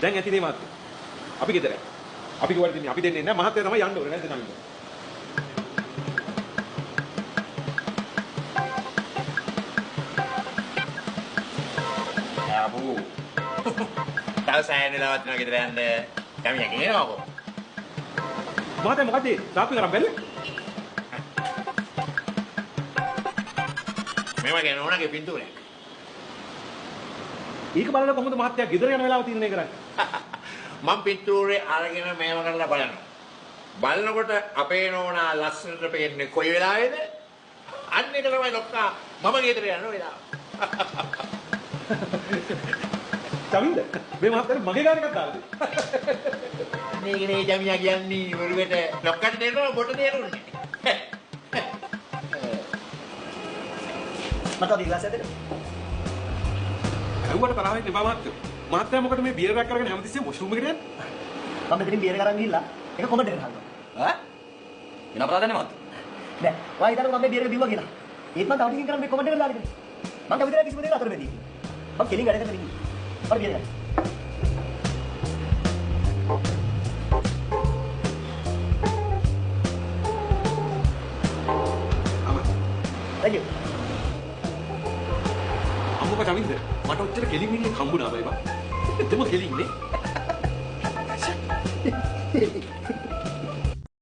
දැන් ඇතිනේ මහත්තයා. අපි ගෙදර යන්න. අපි කිව්වට ඉතින් අපි දෙන්නේ නැහැ. මහත්තයා තමයි යන්න ඕනේ නැද්ද නමින්ද? ආපු. තව සෑහෙන වෙලාවක් තියෙනවා ගෙදර යන්න. යමියා කියනවාකෝ. මහත්තයා මොකද ඒ තාප්පි කරන් බැලුවේ? මේ වගේ නෝනාගේ පින්තූරයක්. ඒක බලලා කොහොමද මහත්තයා ගෙදර යන වෙලාව තීරණය කරන්නේ? මං පින්තූරේ අරගෙන මේව කරලා බලනවා. බලනකොට අපේ නෝනා ලස්සනට පේන්නේ කොයි වෙලාවේද? අන්න ඒක තමයි ලොක්කා මම ගෙදර යන වෙලාව. චමින්ද මේ මහත්තයා මගේ ගාන එකක් දාලා දෙන්න. මේක නේ ජමියා කියන්නේ වරුවට ලොක්කට තේරෙනවා බොට තේරුන්නේ. මට තව ග්ලාස් එකක් දෙන්න. ඇහුවට තරහ වෙන්න එපා මහත්තයෝ. මහත්තයා මොකද මේ බියර් එකක් අරගෙන හැමතිස්සෙම වොෂ්රූම් එකට යන්නේ? මම මෙතනින් බියර් එක අරන් ගිහිල්ලා ඒක කොමන්ට් එකට දානවා. ඈ? වෙන අපරාධ නේ මහත්තයෝ. නෑ. ඔයා හිතන්නේ මම මේ බියර් එක බිව්වා කියලා. ඒත් මං තව ටිකකින් කරන්නේ මේ කොමන්ට් එකට දාන්න. මං කැමති නෑ කිසිම දෙයකට අතර වෙදී. මං කෙලින් වැඩ කරන මිනිහ. මට බියර් ගන්න. අම Thank you. අම්මපා චමින්ද මට ඔච්චර කෙලින් මිනිහෙක් හම්බුණා බයි බා. එතම කෙලින් නේ.